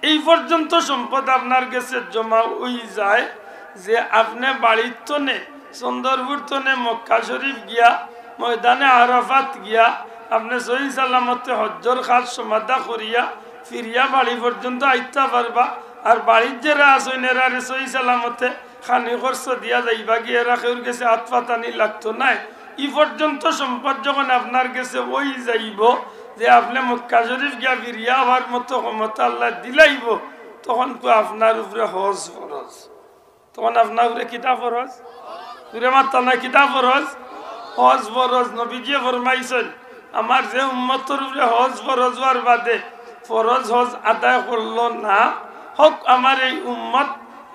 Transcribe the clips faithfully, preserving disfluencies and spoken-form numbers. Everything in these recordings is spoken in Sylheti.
এই পর্যন্ত সম্পদ আপনার গেছে জমা অই যায় যে আপনে বাড়ির তনে, চন্দরপুর তনে মক্কা শরীফ গিয়া, ময়দানে আরাফাত গিয়া, আপনে সহি সালামতে হজ্জর কাজ সমাধা করিয়া ফিরিয়া বাড়ি পর্যন্ত আইতা পারবা। আর বাড়ির যেরা আছইন এরারে সহি সালামতে খানি খরচ দিয়া যাইবা গিয়া, এরা কেউর গেছে আত পাতানি লাগতো নায়। ই পর্যন্ত সম্পদ যখন আপনার গেছে অই যাইবো যে আপনে মক্কা শরীফ গিয়া ফিরিয়া আওয়ার মতো ক্ষমতা আল্লায় দিলাইবো, তখন তো আপনার উপরে হজ ফরজ। তখন আপনার উপরে কিতা ফরজ? জুরে মাততা নায়, কিতা ফরজ? হজ ফরজ। নবীজিয়ে ফরমাইছইন, আমার যে উম্মতর উপরে হজ ফরজ অওয়ার বাদে ফরজ হজ আদায় করলো না, হউক আমার এই উম্মত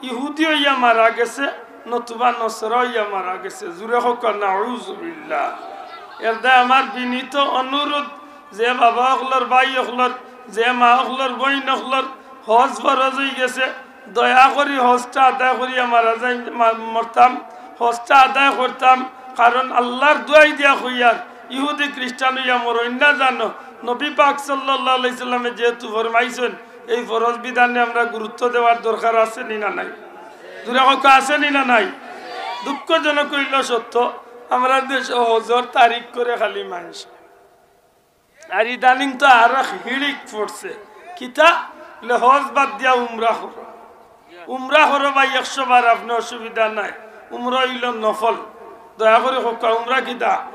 ইহুদি অইয়া মারা গেছে, নতুবা নসরা অইয়া মারা গেছে। জুরে কউক্কা, নাউজুবিল্লাহ। এর দায় আমার বিনীত অনুরোধ, যে বাবা অকলর, ভাই অকলর, যে মা অকলর, বইন অকলর হজ ফরজ অইগেছে, দয়া করি হজটা আদায় করিয়া মারা যাই, মা-, মরতাম, হজটা আদায় করতাম। কারণ আল্লার দোয়াই দিয়া কইয়ার, ইহুদি খ্রিস্টান অইয়া মরইন না জানো। নবী পাক সাল্লাল্লাহু আলাইহি সাল্লামে যেহেতু ফরমাইছইন, এই ফরজ বিধানে আমরা গুরুত্ব দেওয়ার দরকার আছে নি না নাই? জুরে কউক্কা, আছে নি না নাই? দুঃখজনক অইলো সত্য, আমরার দেশো হজর তারিখ করে খালি মানষে। আর ইদানিং তো আরো হিড়িক পড়ছে। কিতা? বলে, হজ বাদ দিয়া উমরা করো। উমরা করো ভাই, একশো বার, আপনে অসুবিধা নাই। উমরা অইলো নফল। দয়া করি কউক্কা, উমরা কিতা?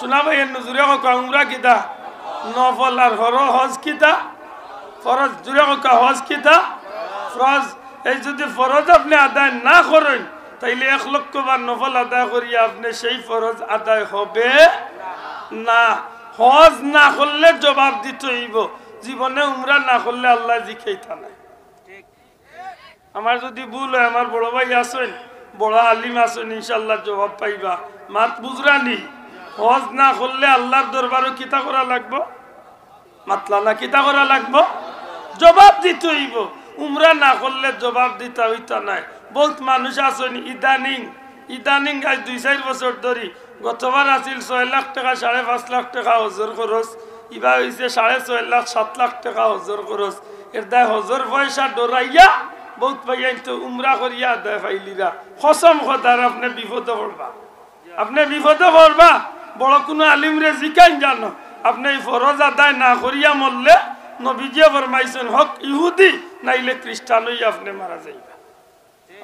শুনা ভাই, এর নজুরে কউক্কা, উমরা কিতা? নফল। আর হরো হজ কিতা? ফরজ। জুরে কউক্কা, হজ কিতা? ফরজ। এই যদি ফরজ আপনে আদায় না করইন, তাইলে এক লক্ষ বার নফল আদায় করিয়া আপনে সেই ফরজ আদায় হবে না। হজ না করলে জবাব দিতে অইবো, জীবনে উমরা না করলে আল্লায় জিকাইতা নায়। আমার যদি ভুল অয়, আমার বড় ভাই আছইন, বড় আলিম আছইন, ইনশাআল্লাহ জবাব পাইবা। মাত বুঝরা নি? হজ না করলে আল্লার দরবারো কিতা করা লাগবো? মাতলা না, কিতা করা লাগবো? জবাব দিতে অইবো। উমরা না করলে জবাব দিতা অইতা নায়। বউত মানুষ আছইন ইদানিং, ইদানিং আইজ দুই চাইর বছর ধরি, গতবার আছিল ছয় লাখ টেকা, সাড়ে পাঁচ লাখ টেকা হজর খরচ, ইবার অইছে সাড়ে ছয় লাখ, সাত লাখ টেকা হজর খরচ। এর দায় হজর পয়সা ডরাইয়া বউত ভাইয়াইন্তে উমরা করিয়া আদায় পাইলিরা। কসম খোদার, আপনে বিপদো পড়বা। আপনে বিপদো পড়বা। বড় কুনু আলিমরে জিকাইন জানো, আপনে ই ফরজ আদায় না করিয়া মরলে নবীজিয়ে ফরমাইছইন, হউক ইহুদি নাইলে খ্রিস্টান অইয়া আপনে মারা যাইবা।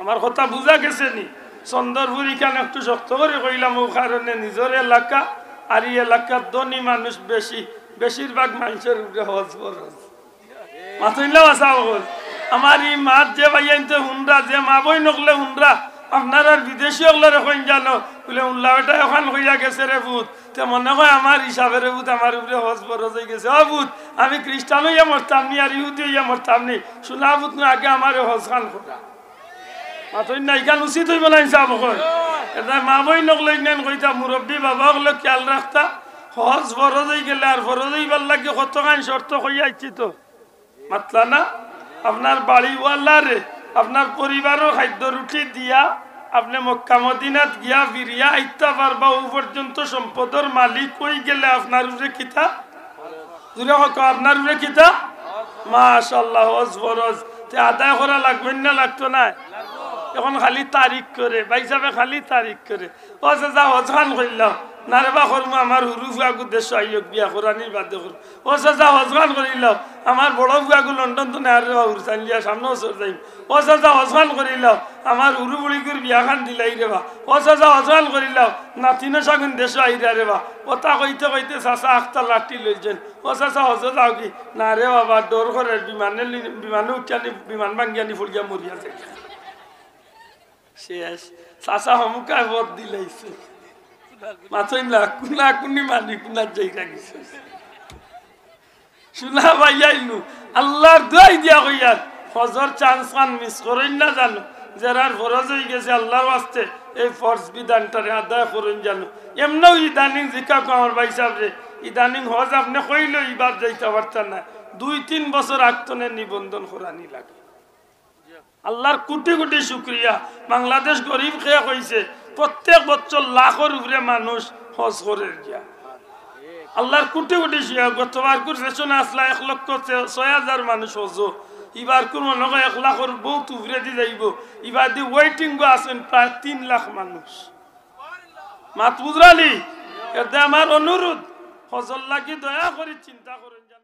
আমার কথা বুঝা গেছে নি? চন্দরপুর ইখান একটু শক্ত করি কইলাম, অউ কারণে নিজর এলাকা, আর ই এলাকার ধনী মানুষ বেশি, বেশিরভাগ মানষর উপরে হজ ফরজ। মাতইন না বাছা অকল। আমার ই মাত যে ভাইয়াইন্তে হুনরা, যে মা বইন অকলে হুনরা, আপনারার বিদেশি অকলরে কইন জানো, বলে, উল্লা বেটায় অখান কইয়া গেছে রে পুত, তে মনে কয় আমার হিসাবে রে পুত, আমার উপরে হজ ফরজ অইগেছে। ও পুত, আমি খ্রিস্টান অইয়া মরতাম নি, আর ইহুদি অইয়া মরতাম নি, শুনা পুত, নু আগে আমারে হজ খান করা। মাতইন না, ইখান উচিত অইবো না হিসাব অকল। এর দায় মা বইন অকলে ইনাইন কইতা, মুরব্বি বাবা অকলে খিয়াল রাখতা, হজ ফরজ অইগেলে আর ফরজ অইবার লাগি কতখান শর্ত কইয়া আইছি তো। মাতলা না? আপনার বাড়িওয়ালারে, আপনার পরিবারর খাদ্য রুটি দিয়া, আপনে মক্কা মদিনাত গিয়া ফিরিয়া আইতা পারবা, অউ পর্যন্ত সম্পদর মালিক অইগেলে আপনার উপরে কিতা? জুরে কউক্কা, আপনার উপরে কিতা? মাশাআল্লাহ, হজ ফরজ। তে আদায় করা লাগবো না, লাগতো নায়? এখন খালি তারিখ করে, ভাইসাবে খালি তারিখ করে। ও চাচা, হজ খান করিলাও। না রে বা, করমু, আমার হুরু ফুয়াগু দেশো আইয়ক, বিয়া করানির বাদে করমু। ও চাচা, হজ খান করিলাও। আমার বড় ফুয়াগু লন্ডন তনে আরে বা, হুরু চাইন লিয়া সামনে বছর যাইমু। ও চাচা, হজ খান করিলাও। আমার হুরু বুড়িগুর বিয়া খান দিলাই রে বা। ও চাচা, হজ খান করিলাও। নাতিন শাগুন দেশো আইরা রে বা। অতা কইতে কইতে চাচা আখতা লাঠি লইছইন। ও চাচা, হজো যাওগি? না রে বাবা, ডর করের, বিমানে লি-, বিমানে উঠিয়া নি, বিমান ভাঙ্গিয়া নি পড়িয়া মরিয়া যাই। শেষ। চাচা হমুকায় পথ দিলাইছে। মাতইন না, কুনা কুনি মানি কুনা যাইরা গেছে। শুনা ভাইয়াইনু, আল্লার দোয়াই দিয়া কইয়ার, হজর chance খান miss করইন না জানো। যেরার ফরজ অইগেছে আল্লার ওয়াস্তে, এই ফরজ বিধানটারে আদায় করইন জানো। এমনেও ইদানিং জিকাউক্কা আমার ভাইসাবরে, ইদানিং হজ আপনে কইলেও ইবার যাইতা পারতা নায়। দুই তিন বছর আগ তনে নিবন্ধন করানি লাগে। আল্লার কুটি কুটি শুকরিয়া। বাংলাদেশ গরিব খেয়ে কইছে, প্রত্যেক বছর লাখর উপরে মানুষ হজ করের গিয়া। আল্লার কুটি কুটি শুকরিয়া। গতবারকুর session আছলা এক লক্ষ ছয় হাজার মানুষ হজো। ইবার কুরবানি অইলে এক লাখর বউত উপরেদি যাইবো। ইবাদি ওয়েটিং গো আছইন প্রায় তিন লাখ মানুষ। মাত বুঝরানি? এরদে আমার অনুরোধ, হজর লাগি দয়া করি চিন্তা করইন।